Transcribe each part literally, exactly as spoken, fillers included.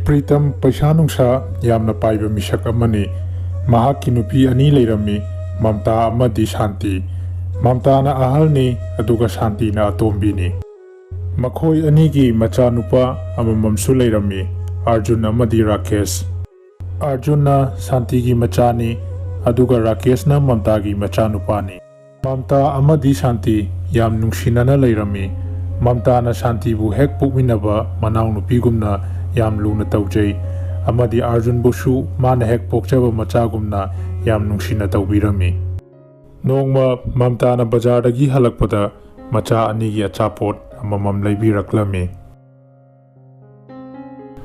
ꯄ꯭ꯔꯤꯇꯝ ꯄꯩꯁꯥ ꯅꯨꯡꯁꯥ ꯌꯥꯝꯅ ꯄꯥꯏꯕ ꯃꯤꯁꯛ ꯑꯃꯅꯤ꯫ ꯃꯍꯥꯛꯀꯤ ꯅꯨꯄꯤ ꯑꯅꯤ ꯂꯩꯔꯝꯃꯤ, ꯃꯝꯇꯥ ꯑꯃꯗꯤ ꯁꯥꯟꯇꯤ꯫ ꯃꯝꯇꯥꯅ ꯑꯍꯜꯅꯤ, ꯑꯗꯨꯒ ꯁꯥꯟꯇꯤꯅ ꯑꯇꯣꯝꯕꯤꯅꯤ꯫ ꯃꯈꯣꯏ ꯑꯅꯤꯒꯤ ꯃꯆꯥꯅꯨꯄꯥ ꯑꯃꯃꯝꯁꯨ ꯂꯩꯔꯝꯃꯤ, ꯑꯥꯔꯖꯨꯟ ꯑꯃꯗꯤ ꯔꯥꯀꯦꯁ꯫ ꯑꯥꯔꯖꯨꯟꯅ ꯁꯥꯟꯇꯤꯒꯤ ꯃꯆꯥꯅꯤ, ꯑꯗꯨꯒ ꯔꯥꯀꯦꯁꯅ ꯃꯝꯇꯥꯒꯤ ꯃꯆꯥꯅꯨꯄꯥꯅꯤ꯫ ꯃꯝꯇꯥ ꯑꯃꯗꯤ ꯁꯥꯟꯇꯤ ꯌꯥꯝ ꯅꯨꯡꯁꯤꯅꯅ ꯂꯩꯔꯝꯃꯤ꯫ ꯃꯝꯇꯥꯅ ꯁꯥꯟꯇꯤꯕꯨ ꯍꯦꯛ ꯄꯣꯛꯃꯤꯟꯅꯕ ꯃꯅꯥꯎꯅꯨꯄꯤꯒꯨꯝꯅ ꯌꯥꯝ ꯂꯨꯅ ꯇꯧꯖꯩ, ꯑꯃꯗꯤ ꯑꯥꯔꯖꯨꯟꯕꯨꯁꯨ ꯃꯥꯅ ꯍꯦꯛ ꯄꯣꯛꯆꯕ ꯃꯆꯥꯒꯨꯝꯅ ꯌꯥꯝ ꯅꯨꯡꯁꯤꯅ ꯇꯧꯕꯤꯔꯝꯃꯤ꯫ ꯅꯣꯡꯃ ꯃꯝꯇꯥꯅ ꯕꯖꯥꯔꯗꯒꯤ ꯍꯜꯂꯛꯄꯗ ꯃꯆꯥ ꯑꯅꯤꯒꯤ ꯑꯆꯥꯄꯣꯠ ꯑꯃꯃꯝ ꯂꯩꯕꯤꯔꯛꯂꯝꯃꯤ꯫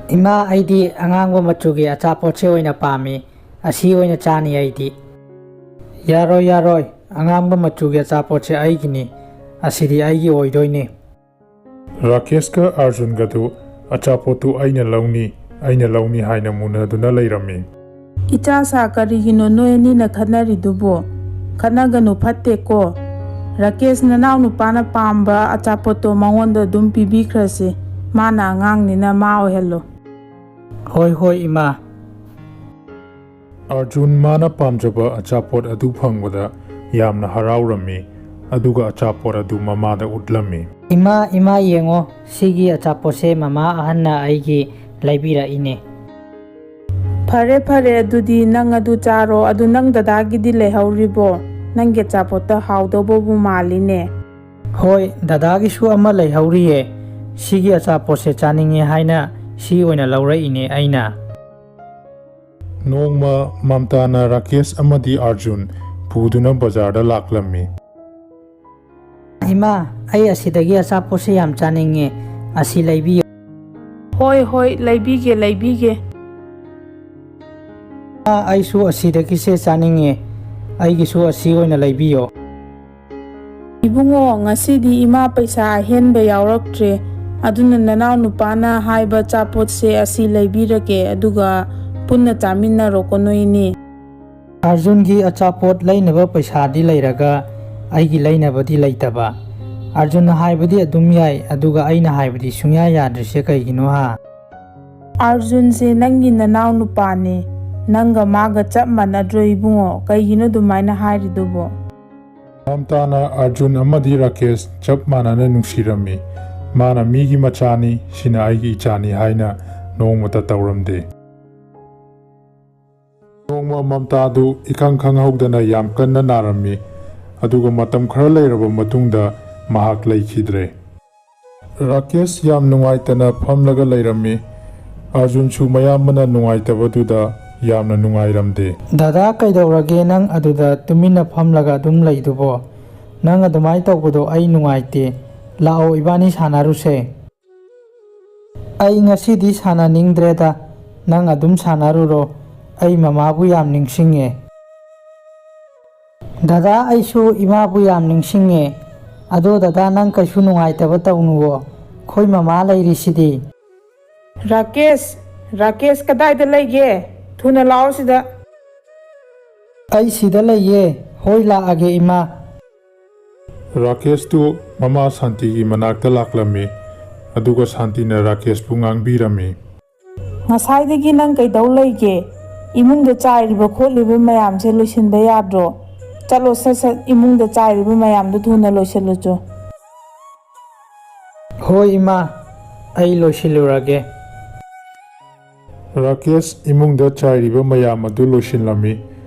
ꯏꯃꯥ, ꯑꯩꯗꯤ ꯑꯉꯥꯡꯕ ꯃꯆꯨꯒꯤ ꯑꯆꯥꯄꯣꯠꯁꯦ ꯑꯣꯏꯅ ꯄꯥꯝꯃꯤ꯫ ꯑꯁꯤ ꯑꯣꯏꯅ ꯆꯥꯅꯤ ꯑꯩꯗꯤ꯫ ꯌꯥꯔꯣꯏ, ꯌꯥꯔꯣꯏ꯫ ꯑꯉꯥꯡꯕ ꯃꯆꯨꯒꯤ ꯑꯆꯥꯄꯣꯠꯁꯦ ꯑꯩꯒꯤꯅꯤ꯫ ꯑꯁꯤꯗꯤ ꯑꯩꯒꯤ ꯑꯣꯏꯗꯣꯏꯅꯤ꯫ ꯔꯥꯀꯦꯁꯀ ꯑꯥꯔꯖꯨꯟꯒꯗꯨ ꯑꯆꯥꯄꯣꯠꯇꯨ ꯑꯩꯅ ꯂꯧꯅꯤ, ꯑꯩꯅ ꯂꯧꯅꯤ ꯍꯥꯏꯅ ꯃꯨꯟꯅꯗꯨꯅ ꯂꯩꯔꯝꯃꯤ꯫ "ꯏꯆꯥꯁꯥ, ꯀꯔꯤꯒꯤꯅꯣ ꯅꯣꯏ ꯑꯅꯤꯅ ꯈꯠꯅꯔꯤꯗꯨꯕꯣ? ꯈꯠꯅꯒꯅꯨ, ꯐꯠꯇꯦꯀꯣ꯫ ꯔꯥꯀꯦꯁ, ꯅꯅꯥꯎ ꯅꯨꯄꯥꯅ ꯄꯥꯝꯕ ꯑꯆꯥꯄꯣꯠꯇꯣ ꯃꯉꯣꯟꯗ ꯑꯗꯨꯝ ꯄꯤꯕꯤꯈ꯭ꯔꯁꯤ꯫ ꯃꯥꯅ ꯑꯉꯥꯡꯅꯤꯅ ꯃꯥ ꯑꯣꯏꯍꯜꯂꯣ꯫" "ꯍꯣꯏ, ꯍꯣꯏ, ꯏꯃꯥ꯫" ꯑꯥꯔꯖꯨꯟ ꯃꯥꯅ ꯄꯥꯝꯖꯕ ꯑꯆꯥꯄꯣꯠ ꯑꯗꯨ ꯐꯪꯕꯗ ꯌꯥꯝꯅ ꯍꯔꯥꯎꯔꯝꯃꯤ, ꯑꯗꯨꯒ ꯑꯆꯥꯄꯣꯠ ꯑꯗꯨ ꯃꯃꯥꯗ ꯎꯠꯂꯝꯃꯤ꯫ "ꯏꯃꯥ, ꯏꯃꯥ, ꯌꯦꯡꯉꯣ, ꯁꯤꯒꯤ ꯑꯆꯥꯄꯣꯠꯁꯦ ꯃꯃꯥ ꯑꯍꯟꯅ ꯑꯩꯒꯤ ꯂꯩꯕꯤꯔꯛꯏꯅꯦ꯫" "ꯐꯔꯦ, ꯐꯔꯦ, ꯑꯗꯨꯗꯤ ꯅꯪ ꯑꯗꯨ ꯆꯥꯔꯣ꯫ ꯑꯗꯨ ꯅꯪ ꯗꯗꯥꯒꯤꯗꯤ ꯂꯩꯍꯧꯔꯤꯕꯣ? ꯅꯪꯒꯤ ꯑꯆꯥꯄꯣꯠꯇꯣ ꯍꯥꯎꯗꯧꯕꯕꯨ ꯃꯥꯜꯂꯤꯅꯦ꯫" "ꯍꯣꯏ, ꯗꯗꯥꯒꯤꯁꯨ ꯑꯃ ꯂꯩꯍꯧꯔꯤꯌꯦ꯫ ꯁꯤꯒꯤ ꯑꯆꯥꯄꯣꯠꯁꯦ ꯆꯥꯅꯤꯡꯉꯦ ꯍꯥꯏꯅ ꯁꯤ ꯑꯣꯏꯅ ꯂꯧꯔꯛꯏꯅꯦ ꯑꯩꯅ꯫" ꯅꯣꯡꯃ ꯃꯝꯇꯥꯅ ꯔꯥꯀꯦꯁ ꯑꯃꯗꯤ ꯑꯥꯔꯖꯨꯟ ꯄꯨꯗꯨꯅ ꯕꯖꯥꯔꯗ ꯂꯥꯛꯂꯝꯃꯤ꯫ "ꯏꯃꯥ, ꯑꯩ ꯑꯁꯤꯗꯒꯤ ꯑꯆꯥꯄꯣꯠꯁꯦ ꯌꯥꯝ ꯆꯥꯅꯤꯡꯉꯦ, ꯑꯁꯤ ꯂꯩꯕꯤꯌꯨ꯫" "ꯍꯣꯏ, ꯍꯣꯏ, ꯂꯩꯕꯤꯒꯦ, ꯂꯩꯕꯤꯒꯦ꯫" "ꯏꯃꯥ, ꯑꯩꯁꯨ ꯑꯁꯤꯗꯒꯤꯁꯦ ꯆꯥꯅꯤꯡꯉꯦ, ꯑꯩꯒꯤꯁꯨ ꯑꯁꯤ ꯑꯣꯏꯅ ꯂꯩꯕꯤꯌꯣ꯫" "ꯏꯕꯨꯡꯉꯣ, ꯉꯁꯤꯗꯤ ꯏꯃꯥ ꯄꯩꯁꯥ ꯑꯍꯦꯟꯕ ꯌꯥꯎꯔꯛꯇ꯭ꯔꯦ, ꯑꯗꯨꯅ ꯅꯅꯥꯎ ꯅꯨꯄꯥꯅ ꯍꯥꯏꯕ ꯑꯆꯥꯄꯣꯠꯁꯦ ꯑꯁꯤ ꯂꯩꯕꯤꯔꯒꯦ, ꯑꯗꯨꯒ ꯄꯨꯟꯅ ꯆꯥꯃꯤꯟꯅꯔꯣꯀꯣ ꯅꯣꯏꯅꯤ꯫" ꯑꯥꯔꯖꯨꯟꯒꯤ ꯑꯆꯥꯄꯣꯠ ꯂꯩꯅꯕ ꯄꯩꯁꯥꯗꯤ ꯂꯩꯔꯒ ꯑꯩꯒꯤ ꯂꯩꯅꯕꯗꯤ ꯂꯩꯇꯕ꯫ ꯑꯥꯔꯖꯨꯟꯅ ꯍꯥꯏꯕꯗꯤ ꯑꯗꯨꯝ ꯌꯥꯏ, ꯑꯗꯨꯒ ꯑꯩꯅ ꯍꯥꯏꯕꯗꯤ ꯁꯨꯡꯌꯥ ꯌꯥꯗ꯭ꯔꯤꯁꯦ ꯀꯩꯒꯤꯅꯣ ꯍꯥ? ꯑꯥꯔꯖꯨꯟꯁꯦ ꯅꯪꯒꯤ ꯅꯅꯥꯎ ꯅꯨꯄꯥꯅꯦ꯫ ꯅꯪꯒ ꯃꯥꯒ ꯆꯞ ꯃꯥꯟꯅꯗ꯭ꯔꯣ ꯏꯕꯨꯡꯉꯣ? ꯀꯩꯒꯤꯅꯣ ꯑꯗꯨꯃꯥꯏꯅ ꯍꯥꯏꯔꯤꯗꯨꯕꯣ? ꯃꯝꯇꯥꯅ ꯑꯥꯔꯖꯨꯟ ꯑꯃꯗꯤ ꯔꯥꯀꯦꯁ ꯆꯞ ꯃꯥꯟꯅꯅ ꯅꯨꯡꯁꯤꯔꯝꯃꯤ꯫ ꯃꯥꯅ ꯃꯤꯒꯤ ꯃꯆꯥꯅꯤ, ꯁꯤꯅ ꯑꯩꯒꯤ ꯏꯆꯥꯅꯤ ꯍꯥꯏꯅ ꯅꯣꯡꯃꯇ ꯇꯧꯔꯝꯗꯦ꯫ ꯅꯣꯡꯃ ꯃꯝꯇꯥꯗꯨ ꯏꯈꯪ ꯈꯪꯍꯧꯗꯅ ꯌꯥꯝ ꯀꯟꯅ ꯅꯥꯔꯝꯃꯤ, ꯑꯗꯨꯒ ꯃꯇꯝ ꯈꯔ ꯂꯩꯔꯕ ꯃꯇꯨꯡꯗ ꯃꯍꯥꯛ ꯂꯩꯈꯤꯗ꯭ꯔꯦ꯫ ꯔꯥꯀꯦꯁ ꯌꯥꯝ ꯅꯨꯡꯉꯥꯏꯇꯅ ꯐꯝꯂꯒ ꯂꯩꯔꯝꯃꯤ, ꯑꯥꯔꯖꯨꯟꯁꯨ ꯃꯌꯥꯝꯕꯅ ꯅꯨꯡꯉꯥꯏꯇꯕꯗꯨꯗ ꯌꯥꯝꯅ ꯅꯨꯡꯉꯥꯏꯔꯝꯗꯦ꯫ ꯗꯗꯥ, ꯀꯩꯗꯧꯔꯒꯦ ꯅꯪ ꯑꯗꯨꯗ ꯇꯨꯃꯤꯟꯅ ꯐꯝꯂꯒ ꯑꯗꯨꯝ ꯂꯩꯗꯨꯕꯣ? ꯅꯪ ꯑꯗꯨꯃꯥꯏꯅ ꯇꯧꯕꯗꯣ ꯑꯩ ꯅꯨꯡꯉꯥꯏꯇꯦ꯫ ꯂꯥꯛꯑꯣ, ꯏꯕꯥꯅꯤ ꯁꯥꯟꯅꯔꯨꯁꯦ꯫ ꯑꯩ ꯉꯁꯤꯗꯤ ꯁꯥꯟꯅꯅꯤꯡꯗ꯭ꯔꯦꯗ, ꯅꯪ ꯑꯗꯨꯝ ꯁꯥꯟꯅꯔꯨꯔꯣ꯫ ꯑꯩ ꯃꯃꯥꯕꯨ ꯌꯥꯝ ꯅꯤꯡꯁꯤꯡꯉꯦ꯫ ꯗꯗꯥ, ꯑꯩꯁꯨ ꯏꯃꯥꯕꯨ ꯌꯥꯝ ꯅꯤꯡꯁꯤꯡꯉꯦ꯫ ꯑꯗꯣ ꯗꯗꯥ, ꯅꯪ ꯀꯩꯁꯨ ꯅꯨꯡꯉꯥꯏꯇꯕ ꯇꯧꯅꯨꯋꯣ, ꯑꯩꯈꯣꯏ ꯃꯃꯥ ꯂꯩꯔꯤꯁꯤꯗꯤ꯫ ꯔꯥꯀꯦꯁ, ꯔꯥꯀꯦꯁ ꯀꯗꯥꯏꯗ ꯂꯩꯒꯦ? ꯊꯨꯅ ꯂꯥꯛꯑꯣ ꯁꯤꯗ꯫ ꯑꯩ ꯁꯤꯗ ꯂꯩꯌꯦ꯫ ꯍꯣꯏ, ꯂꯥꯛꯑꯒꯦ ꯏꯃꯥ꯫ ꯔꯥꯀꯦꯁꯇꯨ ꯃꯃꯥ ꯁꯥꯟꯇꯤꯒꯤ ꯃꯅꯥꯛꯇ ꯂꯥꯛꯂꯝꯃꯤ, ꯑꯗꯨꯒ ꯁꯥꯟꯇꯤꯅ ꯔꯥꯀꯦꯁꯄꯨ ꯉꯥꯡꯕꯤꯔꯝꯃꯤ꯫ ꯉꯁꯥꯏꯗꯒꯤ ꯅꯪ ꯀꯩꯗꯧ ꯂꯩꯒꯦ? ꯏꯃꯨꯡꯗ ꯆꯥꯏꯔꯤꯕ ꯈꯣꯠꯂꯤꯕ ꯃꯌꯥꯝꯁꯦ ꯂꯣꯏꯁꯤꯟꯕ ꯌꯥꯗ꯭ꯔꯣ? ꯆꯠꯂꯣ, ꯁꯠ ꯁꯠ ꯏꯃꯨꯡꯗ ꯆꯥꯏꯔꯤꯕ ꯃꯌꯥꯝꯗꯣ ꯊꯨꯅ ꯂꯣꯏꯁꯤꯜꯂꯨꯆꯣ꯫ ꯍꯣꯏ ꯏꯃꯥ, ꯑꯩ ꯂꯣꯏꯁꯤꯜꯂꯨꯔꯒꯦ꯫ ꯔꯥꯀꯦꯁ ꯏꯃꯨꯡꯗ ꯆꯥꯏꯔꯤꯕ ꯃꯌꯥꯝ ꯑꯗꯨ ꯂꯣꯏꯁꯤꯜꯂꯝꯃꯤ꯫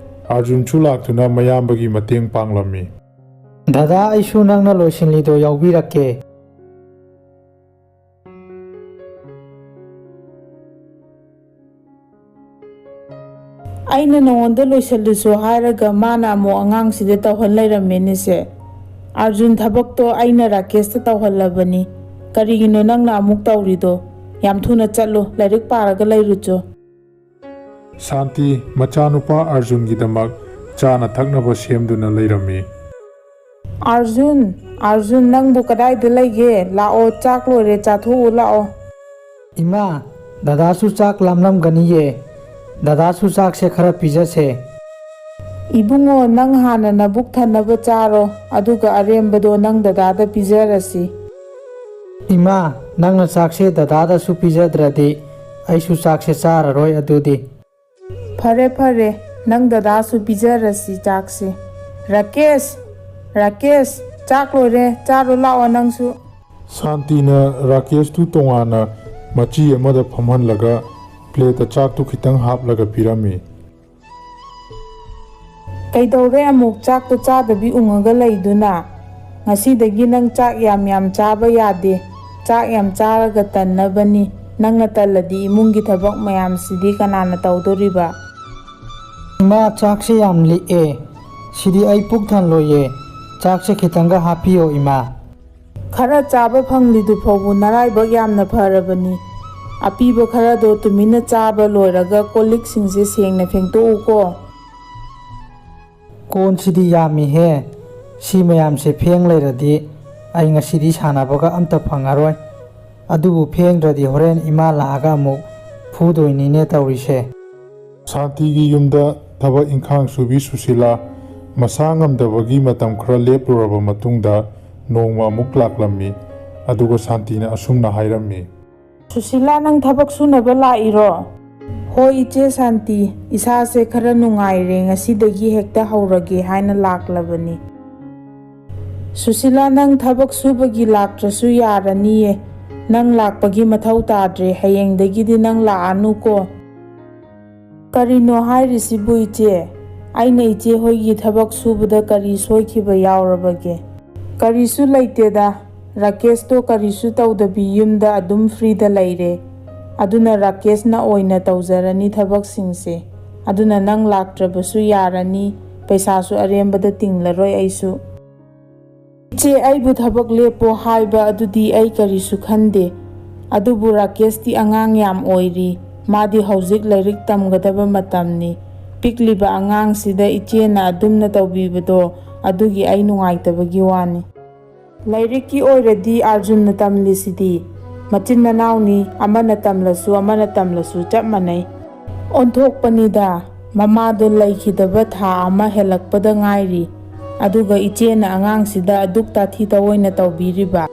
ꯑꯥꯔꯖꯨꯟꯁꯨ ꯂꯥꯛꯇꯨꯅ ꯃꯌꯥꯝꯕꯒꯤ ꯃꯇꯦꯡ ꯄꯥꯡꯂꯝꯃꯤ꯫ ꯗꯗꯥ, ꯑꯩꯁꯨ ꯅꯪꯅ ꯂꯣꯏꯁꯤꯜꯂꯤꯗꯣ ꯌꯥꯎꯕꯤꯔꯛꯀꯦ꯫ ꯑꯩꯅ ꯅꯉꯣꯟꯗ ꯂꯣꯏꯁꯤꯜꯂꯨꯁꯨ ꯍꯥꯏꯔꯒ ꯃꯥꯅ ꯑꯃꯨꯛ ꯑꯉꯥꯡꯁꯤꯗ ꯇꯧꯍꯟ ꯂꯩꯔꯝꯃꯦꯅꯦꯁꯦ꯫ ꯑꯥꯔꯖꯨꯟ, ꯊꯕꯛꯇꯣ ꯑꯩꯅ ꯔꯥꯀꯦꯁꯇ ꯇꯧꯍꯜꯂꯕꯅꯤ꯫ ꯀꯔꯤꯒꯤꯅꯣ ꯅꯪꯅ ꯑꯃꯨꯛ ꯇꯧꯔꯤꯗꯣ? ꯌꯥꯝ ꯊꯨꯅ ꯆꯠꯂꯨ, ꯂꯥꯏꯔꯤꯛ ꯄꯥꯔꯒ ꯂꯩꯔꯨꯆꯣ꯫ ꯁꯥꯟꯇꯤ ꯃꯆꯥꯅꯨꯄꯥ ꯑꯥꯔꯖꯨꯟꯒꯤꯗꯃꯛ ꯆꯥꯅ ꯊꯛꯅꯕ ꯁꯦꯝꯗꯨꯅ ꯂꯩꯔꯝꯃꯤ꯫ ꯑꯥꯔꯖꯨꯟ, ꯑꯥꯔꯖꯨꯟ, ꯅꯪꯕꯨ ꯀꯗꯥꯏꯗ ꯂꯩꯒꯦ? ꯂꯥꯛꯑꯣ, ꯆꯥꯛ ꯂꯣꯏꯔꯦ, ꯆꯥꯊꯣꯛꯎ ꯂꯥꯛꯑꯣ꯫ ꯏꯃꯥ, ꯗꯗꯥꯁꯨ ꯆꯥꯛ ꯂꯥꯝꯂꯝꯒꯅꯤꯌꯦ꯫ ꯗꯗꯥꯁꯨ ꯆꯥꯛꯁꯦ ꯈꯔ ꯄꯤꯖꯁꯦ꯫ ꯏꯕꯨꯡꯉꯣ, ꯅꯪ ꯍꯥꯟꯅ ꯅꯕꯨꯛ ꯊꯟꯅꯕ ꯆꯥꯔꯣ, ꯑꯗꯨꯒ ꯑꯔꯦꯝꯕꯗꯣ ꯅꯪ ꯗꯗꯥꯗ ꯄꯤꯖꯔꯁꯤ꯫ ꯏꯃꯥ, ꯅꯪꯅ ꯆꯥꯛꯁꯦ ꯗꯗꯥꯗꯁꯨ ꯄꯤꯖꯗ꯭ꯔꯗꯤ ꯑꯩꯁꯨ ꯆꯥꯛꯁꯦ ꯆꯥꯔꯔꯣꯏ ꯑꯗꯨꯗꯤ꯫ ꯐꯔꯦ, ꯐꯔꯦ, ꯅꯪ ꯗꯗꯥꯁꯨ ꯄꯤꯖꯔꯁꯤ ꯆꯥꯛꯁꯤ꯫ ꯔꯥꯀꯦꯁ! ꯔꯥꯀꯦꯁ! ꯆꯥꯛ ꯂꯣꯏꯔꯦ, ꯆꯥꯔꯣ ꯂꯥꯛꯑꯣ ꯅꯪꯁꯨ꯫ ꯁꯥꯟꯇꯤꯅ ꯔꯥꯀꯦꯁꯇꯨ ꯇꯣꯉꯥꯟꯅ ꯃꯆꯤ ꯑꯃꯗ ꯐꯝꯍꯜꯂꯒ ꯄ꯭ꯂꯦꯠꯇ ꯆꯥꯛꯇꯨ ꯈꯤꯇꯪ ꯍꯥꯞꯂꯒ ꯄꯤꯔꯝꯃꯤ꯫ ꯀꯩꯗꯧꯔꯦ ꯑꯃꯨꯛ ꯆꯥꯛꯇꯣ ꯆꯥꯗꯕꯤ ꯎꯪꯉꯒ ꯂꯩꯗꯨꯅ? ꯉꯁꯤꯗꯒꯤ ꯅꯪ ꯆꯥꯛ ꯌꯥꯝ ꯌꯥꯝ ꯆꯥꯕ ꯌꯥꯗꯦ꯫ ꯆꯥꯛ ꯌꯥꯝ ꯆꯥꯔꯒ ꯇꯟꯅꯕꯅꯤ꯫ ꯅꯪꯅ ꯇꯜꯂꯗꯤ ꯏꯃꯨꯡꯒꯤ ꯊꯕꯛ ꯃꯌꯥꯝꯁꯤꯗꯤ ꯀꯅꯥꯅ ꯇꯧꯗꯣꯔꯤꯕ? ꯏꯃꯥ, ꯆꯥꯛꯁꯦ ꯌꯥꯝ ꯂꯤꯛꯑꯦ꯫ ꯁꯤꯗꯤ ꯑꯩ ꯄꯨꯛ ꯊꯜꯂꯣꯏꯌꯦ꯫ ꯆꯥꯛꯁꯦ ꯈꯤꯇꯪꯒ ꯍꯥꯞꯄꯤꯌꯣ, ꯏꯃꯥ꯫ ꯈꯔ ꯆꯥꯕ ꯐꯪꯂꯤꯗꯨ ꯐꯥꯎꯕ ꯅꯔꯥꯏꯕꯛ ꯌꯥꯝꯅ ꯐꯔꯕꯅꯤ꯫ ꯑꯄꯤꯕ ꯈꯔꯗꯣ ꯇꯨꯃꯤꯟꯅ ꯆꯥꯕ ꯂꯣꯏꯔꯒ ꯀꯣꯜ ꯂꯤꯛꯁꯤꯡꯁꯦ ꯁꯦꯡꯅ ꯐꯦꯡꯗꯣꯛꯎꯀꯣ꯫ ꯀꯣꯟꯁꯤꯗꯤ ꯌꯥꯝꯃꯤꯍꯦ꯫ ꯁꯤ ꯃꯌꯥꯝꯁꯦ ꯐꯦꯡ ꯂꯩꯔꯗꯤ ꯑꯩ ꯉꯁꯤꯗꯤ ꯁꯥꯟꯅꯕꯒ ꯑꯝꯇ ꯐꯪꯉꯔꯣꯏ꯫ ꯑꯗꯨꯕꯨ ꯐꯦꯡꯗ꯭ꯔꯗꯤ ꯍꯣꯔꯦꯟ ꯏꯃꯥ ꯂꯥꯛꯑꯒ ꯑꯃꯨꯛ ꯐꯨꯗꯣꯏꯅꯤꯅꯦ ꯇꯧꯔꯤꯁꯦ꯫ ꯁꯥꯟꯇꯤꯒꯤ ꯌꯨꯝꯗ ꯊꯕꯛ ꯏꯪꯈꯥꯡ ꯁꯨꯕꯤ ꯁꯨꯁꯤꯂꯥ ꯃꯁꯥ ꯉꯝꯗꯕꯒꯤ ꯃꯇꯝ ꯈꯔ ꯂꯦꯞꯂꯨꯔꯕ ꯃꯇꯨꯡꯗ ꯅꯣꯡꯃ ꯑꯃꯨꯛ ꯂꯥꯛꯂꯝꯃꯤ꯫ ꯑꯗꯨꯒ ꯁꯥꯟꯇꯤꯅ ꯑꯁꯨꯝꯅ ꯍꯥꯏꯔꯝꯃꯤ꯫ ꯁꯨꯁꯤꯂꯥ, ꯅꯪ ꯊꯕꯛ ꯁꯨꯅꯕ ꯂꯥꯛꯏꯔꯣ? ꯍꯣꯏ, ꯏꯆꯦ ꯁꯥꯟꯇꯤ, ꯏꯁꯥꯁꯦ ꯈꯔ ꯅꯨꯡꯉꯥꯏꯔꯦ, ꯉꯁꯤꯗꯒꯤ ꯍꯦꯛꯇ ꯍꯧꯔꯒꯦ ꯍꯥꯏꯅ ꯂꯥꯛꯂꯕꯅꯤ꯫ ꯁꯨꯁꯤꯂꯥ, ꯅꯪ ꯊꯕꯛ ꯁꯨꯕꯒꯤ ꯂꯥꯛꯇ꯭ꯔꯁꯨ ꯌꯥꯔꯅꯤꯌꯦ꯫ ꯅꯪ ꯂꯥꯛꯄꯒꯤ ꯃꯊꯧ ꯇꯥꯗ꯭ꯔꯦ, ꯍꯌꯦꯡꯗꯒꯤꯗꯤ ꯅꯪ ꯂꯥꯛꯑꯅꯨꯀꯣ꯫ ꯀꯔꯤꯅꯣ ꯍꯥꯏꯔꯤꯁꯤꯕꯨ, ꯏꯆꯦ? ꯑꯩꯅ ꯏꯆꯦ ꯍꯣꯏꯒꯤ ꯊꯕꯛ ꯁꯨꯕꯗ ꯀꯔꯤ ꯁꯣꯏꯈꯤꯕ ꯌꯥꯎꯔꯕꯒꯦ? ꯀꯔꯤꯁꯨ ꯂꯩꯇꯦꯗ꯫ ꯔꯥꯀꯦꯁꯇꯣ ꯀꯔꯤꯁꯨ ꯇꯧꯗꯕꯤ ꯌꯨꯝꯗ ꯑꯗꯨꯝ ꯐ꯭ꯔꯤꯗ ꯂꯩꯔꯦ꯫ ꯑꯗꯨꯅ ꯔꯥꯀꯦꯁꯅ ꯑꯣꯏꯅ ꯇꯧꯖꯔꯅꯤ ꯊꯕꯛꯁꯤꯡꯁꯦ꯫ ꯑꯗꯨꯅ ꯅꯪ ꯂꯥꯛꯇ꯭ꯔꯕꯁꯨ ꯌꯥꯔꯅꯤ, ꯄꯩꯁꯥꯁꯨ ꯑꯔꯦꯝꯕꯗ ꯇꯤꯡꯂꯔꯣꯏ ꯑꯩꯁꯨ꯫ ꯏꯆꯦ, ꯑꯩꯕꯨ ꯊꯕꯛ ꯂꯦꯞꯄꯣ ꯍꯥꯏꯕ ꯑꯗꯨꯗꯤ ꯑꯩ ꯀꯔꯤꯁꯨ ꯈꯟꯗꯦ꯫ ꯑꯗꯨꯕꯨ ꯔꯥꯀꯦꯁꯇꯤ ꯑꯉꯥꯡ ꯌꯥꯝ ꯑꯣꯏꯔꯤ꯫ ꯃꯥꯗꯤ ꯍꯧꯖꯤꯛ ꯂꯥꯏꯔꯤꯛ ꯇꯝꯒꯗꯕ ꯃꯇꯝꯅꯤ꯫ ꯄꯤꯛꯂꯤꯕ ꯑꯉꯥꯡꯁꯤꯗ ꯏꯆꯦꯅ ꯑꯗꯨꯝꯅ ꯇꯧꯕꯤꯕꯗꯣ ꯑꯗꯨꯒꯤ ꯑꯩ ꯅꯨꯡꯉꯥꯏꯇꯕꯒꯤ ꯋꯥꯅꯤ꯫ ꯂꯥꯏꯔꯤꯛꯀꯤ ꯑꯣꯏꯔꯗꯤ ꯑꯥꯔꯖꯨꯟꯅ ꯇꯝꯂꯤꯁꯤꯗꯤ꯫ ꯃꯆꯤꯟ ꯃꯅꯥꯎꯅꯤ, ꯑꯃꯅ ꯇꯝꯂꯁꯨ ꯑꯃꯅ ꯇꯝꯂꯁꯨ ꯆꯞ ꯃꯥꯟꯅꯩ꯫ ꯑꯣꯟꯊꯣꯛꯄꯅꯤꯗ, ꯃꯃꯥꯗꯣ ꯂꯩꯈꯤꯗꯕ ꯊꯥ ꯑꯃ ꯍꯦꯜꯂꯛꯄꯗ ꯉꯥꯏꯔꯤ, ꯑꯗꯨꯒ ꯏꯆꯦꯅ ꯑꯉꯥꯡꯁꯤꯗ ꯑꯗꯨꯛ ꯇꯥꯊꯤ ꯇꯑꯣꯏꯅ ꯇꯧꯕꯤꯔꯤꯕ꯫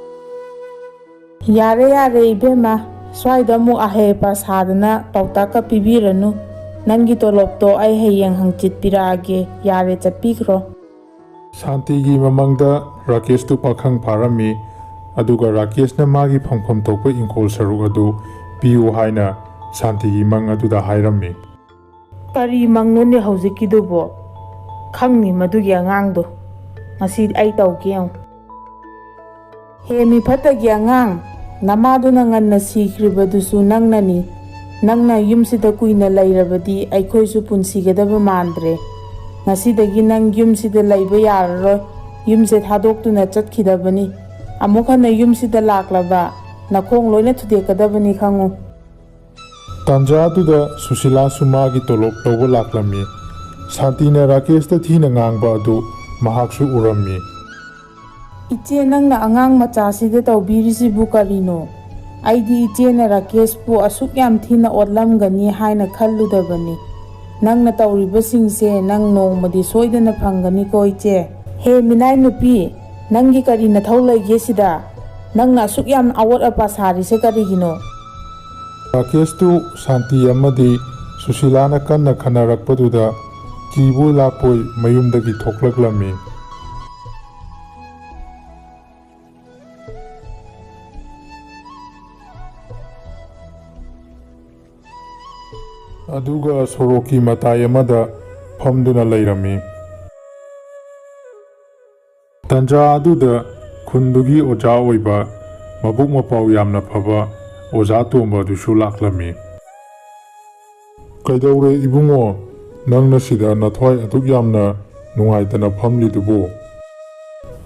ꯌꯥꯔꯦ, ꯌꯥꯔꯦ ꯏꯕꯦꯝꯃ, ꯁ꯭ꯋꯥꯏꯗ ꯑꯃꯨꯛ ꯑꯍꯩ ꯑꯄꯥ ꯁꯥꯗꯅ ꯄꯥꯎꯇꯥꯛꯀ ꯄꯤꯕꯤꯔꯅꯨ꯫ ꯅꯪꯒꯤ ꯇꯣꯂꯣꯞꯇꯣ ꯑꯩ ꯍꯌꯦꯡ ꯍꯪꯆꯤꯠ ꯄꯤꯔꯛꯑꯒꯦ꯫ ꯌꯥꯔꯦ, ꯆꯠꯄꯤꯈ꯭ꯔꯣ꯫ ꯁꯥꯟꯇꯤꯒꯤ ꯃꯃꯪꯗ ꯔꯥꯀꯦꯁꯇꯨ ꯄꯥꯈꯪ ꯐꯥꯔꯝꯃꯤ꯫ ꯑꯗꯨꯒ ꯔꯥꯀꯦꯁꯅ ꯃꯥꯒꯤ ꯐꯪꯐꯝ ꯊꯣꯛꯄ ꯏꯪꯈꯣꯜ ꯁꯔꯨꯛ ꯑꯗꯨ ꯄꯤꯌꯨ ꯍꯥꯏꯅ ꯁꯥꯟꯇꯤꯒꯤ ꯃꯪ ꯑꯗꯨꯗ ꯍꯥꯏꯔꯝꯃꯤ꯫ ꯀꯔꯤ ꯃꯪꯅꯣꯅꯦ ꯍꯧꯖꯤꯛꯀꯤꯗꯨꯕꯣ? ꯈꯪꯅꯤ ꯃꯗꯨꯒꯤ ꯑꯉꯥꯡꯗꯣ꯫ ꯉꯁꯤ ꯑꯩ ꯇꯧꯒꯦ ꯌꯦꯡꯉꯨ꯫ ꯍꯦ ꯃꯤꯐꯠꯇꯒꯤ ꯑꯉꯥꯡ, ꯅꯃꯥꯗꯨꯅ ꯉꯟꯅ ꯁꯤꯈ꯭ꯔꯤꯕꯗꯨꯁꯨ ꯅꯪꯅꯅꯤ꯫ ꯅꯪꯅ ꯌꯨꯝꯁꯤꯗ ꯀꯨꯏꯅ ꯂꯩꯔꯕꯗꯤ ꯑꯩꯈꯣꯏꯁꯨ ꯄꯨꯟꯁꯤꯒꯗꯕ ꯃꯥꯟꯗ꯭ꯔꯦ꯫ ꯉꯁꯤꯗꯒꯤ ꯅꯪ ꯌꯨꯝꯁꯤꯗ ꯂꯩꯕ ꯌꯥꯔꯔꯣꯏ꯫ ꯌꯨꯝꯁꯦ ꯊꯥꯗꯣꯛꯇꯨꯅ ꯆꯠꯈꯤꯗꯕꯅꯤ꯫ ꯑꯃꯨꯛ ꯍꯟꯅ ꯌꯨꯝꯁꯤꯗ ꯂꯥꯛꯂꯕ ꯅꯈꯣꯡ ꯂꯣꯏꯅ ꯊꯨꯗꯦꯛꯀꯗꯕꯅꯤ ꯈꯪꯉꯨ꯫ ꯇꯥꯟꯖꯥꯗꯨꯗ ꯁꯨꯁꯤꯂꯥꯁꯨ ꯃꯥꯒꯤ ꯇꯣꯂꯣꯞ ꯂꯧꯕ ꯂꯥꯛꯂꯝꯃꯤ꯫ ꯁꯥꯟꯇꯤꯅ ꯔꯥꯀꯦꯁꯇ ꯊꯤꯅ ꯉꯥꯡꯕ ꯑꯗꯨ ꯃꯍꯥꯛꯁꯨ ꯎꯔꯝꯃꯤ꯫ ꯏꯆꯦ, ꯅꯪꯅ ꯑꯉꯥꯡ ꯃꯆꯥꯁꯤꯗ ꯇꯧꯕꯤꯔꯤꯁꯤꯕꯨ ꯀꯔꯤꯅꯣ? ꯑꯩꯗꯤ ꯏꯆꯦꯅ ꯔꯥꯀꯦꯁꯄꯨ ꯑꯁꯨꯛ ꯌꯥꯝ ꯊꯤꯅ ꯑꯣꯠꯂꯝꯒꯅꯤ ꯍꯥꯏꯅ ꯈꯜꯂꯨꯗꯕꯅꯤ꯫ ꯅꯪꯅ ꯇꯧꯔꯤꯕꯁꯤꯡꯁꯦ ꯅꯪ ꯅꯣꯡꯃꯗꯤ ꯁꯣꯏꯗꯅ ꯐꯪꯒꯅꯤꯀꯣ ꯏꯆꯦ꯫ ꯍꯦ ꯃꯤꯅꯥꯏ ꯅꯨꯄꯤ, ꯅꯪꯒꯤ ꯀꯔꯤ ꯅꯊꯧ ꯂꯩꯒꯦ ꯁꯤꯗ? ꯅꯪꯅ ꯑꯁꯨꯛ ꯌꯥꯝ ꯑꯋꯣꯠ ꯑꯄꯥ ꯁꯥꯔꯤꯁꯦ ꯀꯔꯤꯒꯤꯅꯣ? ꯔꯥꯀꯦꯁꯇꯨ ꯁꯥꯟꯇꯤ ꯑꯃꯗꯤ ꯁꯨꯁꯤꯂꯥꯅ ꯀꯟꯅ ꯈꯟꯅꯔꯛꯄꯗꯨꯗ ꯀꯤꯕꯣꯏ ꯂꯥꯛꯄꯣꯏ ꯃꯌꯨꯝꯗꯒꯤ ꯊꯣꯛꯂꯛꯂꯝꯃꯤ꯫ ꯑꯗꯨꯒ ꯁꯣꯔꯣꯛꯀꯤ ꯃꯇꯥꯏ ꯑꯃꯗ ꯐꯝꯗꯨꯅ ꯂꯩꯔꯝꯃꯤ꯫ ꯇꯟꯖꯥ ꯑꯗꯨꯗ ꯈꯨꯟꯗꯨꯒꯤ ꯑꯣꯖꯥ ꯑꯣꯏꯕ, ꯃꯕꯨꯛ ꯃꯄꯥꯎ ꯌꯥꯝꯅ ꯐꯕ ꯑꯣꯖꯥ ꯇꯣꯝꯕ ꯑꯗꯨꯁꯨ ꯂꯥꯛꯂꯝꯃꯤ꯫ "ꯀꯩꯗꯧꯔꯦ ꯏꯕꯨꯡꯉꯣ, ꯅꯪꯅ ꯁꯤꯗ ꯅꯊ꯭ꯋꯥꯏ ꯑꯗꯨꯛ ꯌꯥꯝꯅ ꯅꯨꯡꯉꯥꯏꯇꯅ ꯐꯝꯂꯤꯗꯨꯕꯨ?"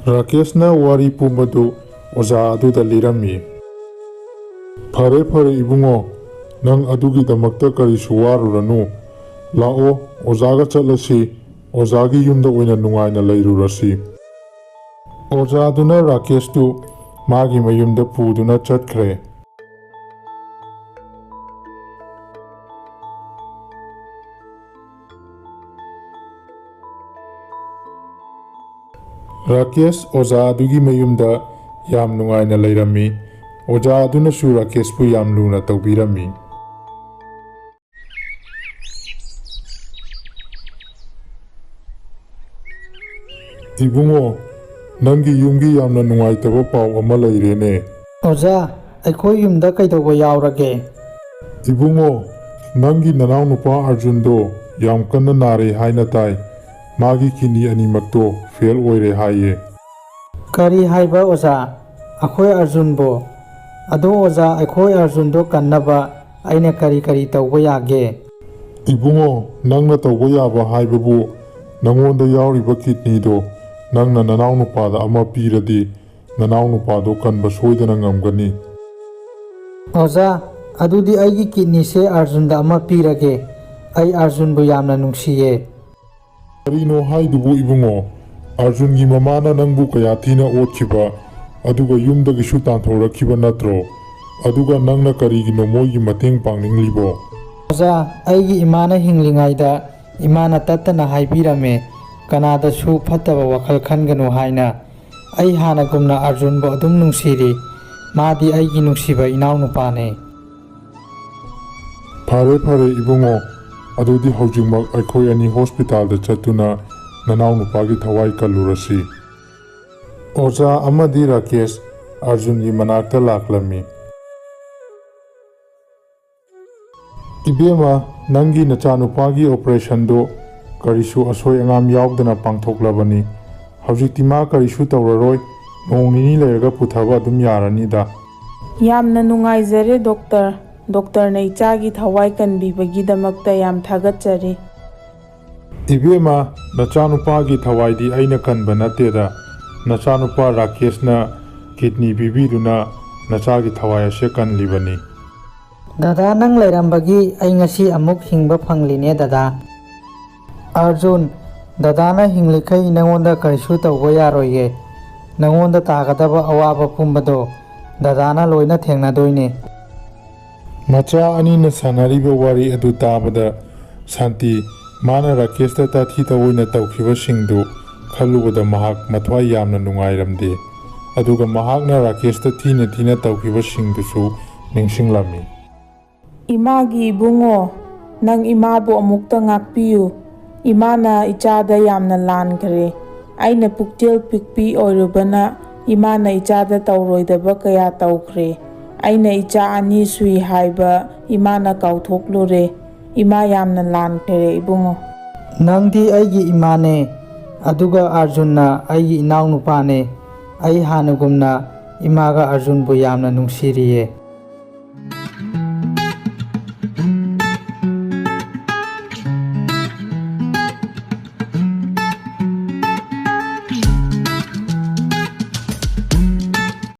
ꯔꯥꯀꯦꯁꯅ ꯋꯥꯔꯤ ꯄꯨꯝꯕꯗꯨ ꯑꯣꯖꯥ ꯑꯗꯨꯗ ꯂꯤꯔꯝꯃꯤ꯫ "ꯐꯔꯦ ꯐꯔꯦ ꯏꯕꯨꯡꯉꯣ, ꯅꯪ ꯑꯗꯨꯒꯤꯗꯃꯛꯇ ꯀꯔꯤꯁꯨ ꯋꯥꯔꯨꯔꯅꯨ꯫ ꯂꯥꯛꯑꯣ, ꯑꯣꯖꯥꯒ ꯆꯠꯂꯁꯤ, ꯑꯣꯖꯥꯒꯤ ꯌꯨꯝꯗ ꯑꯣꯏꯅ ꯅꯨꯡꯉꯥꯏꯅ ꯂꯩꯔꯨꯔꯁꯤ꯫" ꯑꯣꯖꯥꯗꯨꯅ ꯔꯥꯀꯦꯁꯇꯨ ꯃꯥꯒꯤ ꯃꯌꯨꯝꯗ ꯄꯨꯗꯨꯅ ꯆꯠꯈ꯭ꯔꯦ꯫ ꯔꯥꯀꯦꯁ ꯑꯣꯖꯥ ꯑꯗꯨꯒꯤ ꯃꯌꯨꯝꯗ ꯌꯥꯝ ꯅꯨꯡꯉꯥꯏꯅ ꯂꯩꯔꯝꯃꯤ꯫ ꯑꯣꯖꯥ ꯑꯗꯨꯅꯁꯨ ꯔꯥꯀꯦꯁꯄꯨ ꯌꯥꯝ ꯂꯨꯅ ꯇꯧꯕꯤꯔꯝꯃꯤ꯫ ꯏꯕꯨꯡꯉꯣ, ꯅꯪꯒꯤ ꯌꯨꯝꯒꯤ ꯌꯥꯝꯅ ꯅꯨꯡꯉꯥꯏꯇꯕ ꯄꯥꯎ ꯑꯃ ꯂꯩꯔꯦꯅꯦ꯫ ꯑꯣꯖꯥ, ꯑꯩꯈꯣꯏ ꯌꯨꯝꯗ ꯀꯩꯗꯧꯕ ꯌꯥꯎꯔꯒꯦ? ꯏꯕꯨꯡꯉꯣ, ꯅꯪꯒꯤ ꯅꯅꯥꯎꯅꯨꯄꯥ ꯑꯔꯖꯨꯟꯗꯣ ꯌꯥꯝ ꯀꯟꯅ ꯅꯥꯔꯦ ꯍꯥꯏꯅ ꯇꯥꯏ꯫ ꯃꯥꯒꯤ ꯀꯤꯗꯅꯤ ꯑꯅꯤꯃꯛꯇꯣ ꯐꯦꯜ ꯑꯣꯏꯔꯦ ꯍꯥꯏꯌꯦ꯫ ꯀꯔꯤ ꯍꯥꯏꯕ ꯑꯣꯖꯥ? ꯑꯩꯈꯣꯏ ꯑꯔꯖꯨꯟꯕꯨ? ꯑꯗꯣ ꯑꯣꯖꯥ, ꯑꯩꯈꯣꯏ ꯑꯔꯖꯨꯟꯗꯣ ꯀꯟꯅꯕ ꯑꯩꯅ ꯀꯔꯤ ꯀꯔꯤ ꯇꯧꯕ ꯌꯥꯒꯦ? ꯏꯕꯨꯡꯉꯣ, ꯅꯪꯅ ꯇꯧꯕ ꯌꯥꯕ ꯍꯥꯏꯕꯕꯨ ꯅꯉꯣꯟꯗ ꯌꯥꯎꯔꯤꯕ ꯀꯤꯗꯅꯤꯗꯣ ꯅꯪꯅ ꯅꯅꯥꯎꯅꯨꯄꯥꯗ ꯑꯃ ꯄꯤꯔꯗꯤ ꯅꯅꯥꯎꯅꯨꯄꯥꯗꯣ ꯀꯟꯕ ꯁꯣꯏꯗꯅ ꯉꯝꯒꯅꯤ꯫ ꯑꯣꯖꯥ, ꯑꯗꯨꯗꯤ ꯑꯩꯒꯤ ꯀꯤꯗꯅꯤꯁꯦ ꯑꯔꯖꯨꯟꯗ ꯑꯃ ꯄꯤꯔꯒꯦ꯫ ꯑꯩ ꯑꯔꯖꯨꯟꯕꯨ ꯌꯥꯝꯅ ꯅꯨꯡꯁꯤꯌꯦ꯫ ꯀꯔꯤꯅꯣ ꯍꯥꯏꯗꯨꯕꯨ ꯏꯕꯨꯡꯉꯣ? ꯑꯔꯖꯨꯟꯒꯤ ꯃꯃꯥꯅ ꯅꯪꯕꯨ ꯀꯌꯥ ꯊꯤꯅ ꯑꯣꯠꯈꯤꯕ, ꯑꯗꯨꯒ ꯌꯨꯝꯗꯒꯤꯁꯨ ꯇꯥꯟꯊꯣꯔꯛꯈꯤꯕ ꯅꯠꯇ꯭ꯔꯣ? ꯑꯗꯨꯒ ꯅꯪꯅ ꯀꯔꯤꯒꯤꯅꯣ ꯃꯣꯏꯒꯤ ꯃꯇꯦꯡ ꯄꯥꯡꯅꯤꯡꯂꯤꯕꯣ? ꯑꯣꯖꯥ, ꯑꯩꯒꯤ ꯏꯃꯥꯅ ꯍꯤꯡꯂꯤꯉꯩꯗ ꯏꯃꯥꯅ ꯇꯠꯇꯅ ꯍꯥꯏꯕꯤꯔꯝꯃꯦ, ꯀꯅꯥꯗꯁꯨ ꯐꯠꯇꯕ ꯋꯥꯈꯜ ꯈꯟꯒꯅꯨ ꯍꯥꯏꯅ꯫ ꯑꯩ ꯍꯥꯟꯅꯒꯨꯝꯅ ꯑꯔꯖꯨꯟꯕꯨ ꯑꯗꯨꯝ ꯅꯨꯡꯁꯤꯔꯤ꯫ ꯃꯥꯗꯤ ꯑꯩꯒꯤ ꯅꯨꯡꯁꯤꯕ ꯏꯅꯥꯎꯅꯨꯄꯥꯅꯦ꯫ ꯐꯔꯦ, ꯐꯔꯦ ꯏꯕꯨꯡꯉꯣ, ꯑꯗꯨꯗꯤ ꯍꯧꯖꯤꯛꯃꯛ ꯑꯩꯈꯣꯏ ꯑꯅꯤ ꯍꯣꯁꯄꯤꯇꯥꯜꯗ ꯆꯠꯇꯨꯅ ꯅꯅꯥꯎꯅꯨꯄꯥꯒꯤ ꯊꯋꯥꯏ ꯀꯜꯂꯨꯔꯁꯤ꯫ ꯑꯣꯖꯥ ꯑꯃꯗꯤ ꯔꯥꯀꯦꯁ ꯑꯔꯖꯨꯟꯒꯤ ꯃꯅꯥꯛꯇ ꯂꯥꯛꯂꯝꯃꯤ꯫ ꯏꯕꯦꯝꯃ, ꯅꯪꯒꯤ ꯅꯆꯥꯅꯨꯄꯥꯒꯤ ꯑꯣꯄꯔꯦꯁꯟꯗꯨ ꯀꯔꯤꯁꯨ ꯑꯁꯣꯏ ꯑꯉꯥꯝ ꯌꯥꯎꯗꯅ ꯄꯥꯡꯊꯣꯛꯂꯕꯅꯤ꯫ ꯍꯧꯖꯤꯛꯇꯤ ꯃꯥ ꯀꯔꯤꯁꯨ ꯇꯧꯔꯔꯣꯏ꯫ ꯅꯣꯡ ꯅꯤꯅꯤ ꯂꯩꯔꯒ ꯄꯨꯊꯕ ꯑꯗꯨꯝ ꯌꯥꯔꯅꯤꯗ꯫ ꯌꯥꯝꯅ ꯅꯨꯡꯉꯥꯏꯖꯔꯦ ꯗꯣꯛꯇꯔ꯫ ꯗꯣꯛꯇꯔꯅ ꯏꯆꯥꯒꯤ ꯊꯋꯥꯏ ꯀꯟꯕꯤꯕꯒꯤꯗꯃꯛꯇ ꯌꯥꯝ ꯊꯥꯒꯠꯆꯔꯤ꯫ ꯏꯕꯦꯝꯃ, ꯅꯆꯥꯅꯨꯄꯥꯒꯤ ꯊꯋꯥꯏꯗꯤ ꯑꯩꯅ ꯀꯟꯕ ꯅꯠꯇꯦꯗ꯫ ꯅꯆꯥꯅꯨꯄꯥ ꯔꯥꯀꯦꯁꯅ ꯀꯤꯗꯅꯤ ꯄꯤꯕꯤꯗꯨꯅ ꯅꯆꯥꯒꯤ ꯊꯋꯥꯏ ꯑꯁꯦ ꯀꯟꯂꯤꯕꯅꯤ꯫ ꯗꯗꯥ, ꯅꯪ ꯂꯩꯔꯝꯕꯒꯤ ꯑꯩ ꯉꯁꯤ ꯑꯃꯨꯛ ꯍꯤꯡꯕ ꯐꯪꯂꯤꯅꯦ ꯗꯗꯥ꯫ ꯑꯔꯖꯨꯟ, ꯗꯗꯥꯅ ꯍꯤꯡꯂꯤꯈꯩ ꯅꯉꯣꯟꯗ ꯀꯔꯤꯁꯨ ꯇꯧꯕ ꯌꯥꯔꯣꯏꯌꯦ꯫ ꯅꯉꯣꯟꯗ ꯇꯥꯒꯗꯕ ꯑꯋꯥꯕ ꯄꯨꯝꯕꯗꯣ ꯗꯗꯥꯅ ꯂꯣꯏꯅ ꯊꯦꯡꯅꯗꯣꯏꯅꯦ꯫ ꯃꯆꯥ ꯑꯅꯤꯅ ꯁꯥꯟꯅꯔꯤꯕ ꯋꯥꯔꯤ ꯑꯗꯨ ꯇꯥꯕꯗ ꯁꯥꯟꯇꯤ, ꯃꯥꯅ ꯔꯥꯀꯦꯁꯇ ꯇꯥꯊꯤ ꯇꯥꯑꯣꯏꯅ ꯇꯧꯈꯤꯕꯁꯤꯡꯗꯨ ꯈꯜꯂꯨꯕꯗ ꯃꯍꯥꯛ ꯃꯊ꯭ꯋꯥꯏ ꯌꯥꯝꯅ ꯅꯨꯡꯉꯥꯏꯔꯝꯗꯦ꯫ ꯑꯗꯨꯒ ꯃꯍꯥꯛꯅ ꯔꯥꯀꯦꯁꯇ ꯊꯤꯅ ꯊꯤꯅ ꯇꯧꯈꯤꯕꯁꯤꯡꯗꯨꯁꯨ ꯅꯤꯡꯁꯤꯡꯂꯝꯃꯤ꯫ ꯏꯃꯥꯒꯤ ꯏꯕꯨꯡꯉꯣ, ꯅꯪ ꯏꯃꯥꯕꯨ ꯑꯃꯨꯛꯇ ꯉꯥꯛꯄꯤꯌꯨ꯫ ꯏꯃꯥꯅ ꯏꯆꯥꯗ ꯌꯥꯝꯅ ꯂꯥꯟꯈ꯭ꯔꯦ꯫ ꯑꯩꯅ ꯄꯨꯛꯆꯦꯜ ꯄꯤꯛꯄꯤ ꯑꯣꯏꯔꯨꯕꯅ ꯏꯃꯥꯅ ꯏꯆꯥꯗ ꯇꯧꯔꯣꯏꯗꯕ ꯀꯌꯥ ꯇꯧꯈ꯭ꯔꯦ꯫ ꯑꯩꯅ ꯏꯆꯥ ꯑꯅꯤ ꯁꯨꯏ ꯍꯥꯏꯕ ꯏꯃꯥꯅ ꯀꯥꯎꯊꯣꯛꯂꯨꯔꯦ꯫ ꯏꯃꯥ ꯌꯥꯝꯅ ꯂꯥꯟꯈ꯭ꯔꯦ ꯏꯕꯨꯡꯉꯣ꯫ ꯅꯪꯗꯤ ꯑꯩꯒꯤ ꯏꯃꯥꯅꯦ, ꯑꯗꯨꯒ ꯑꯥꯔꯖꯨꯟꯅ ꯑꯩꯒꯤ ꯏꯅꯥꯎꯅꯨꯄꯥꯅꯦ꯫ ꯑꯩ ꯍꯥꯟꯅꯒꯨꯝꯅ ꯏꯃꯥꯒ ꯑꯥꯔꯖꯨꯟꯕꯨ ꯌꯥꯝꯅ ꯅꯨꯡꯁꯤꯔꯤꯌꯦ꯫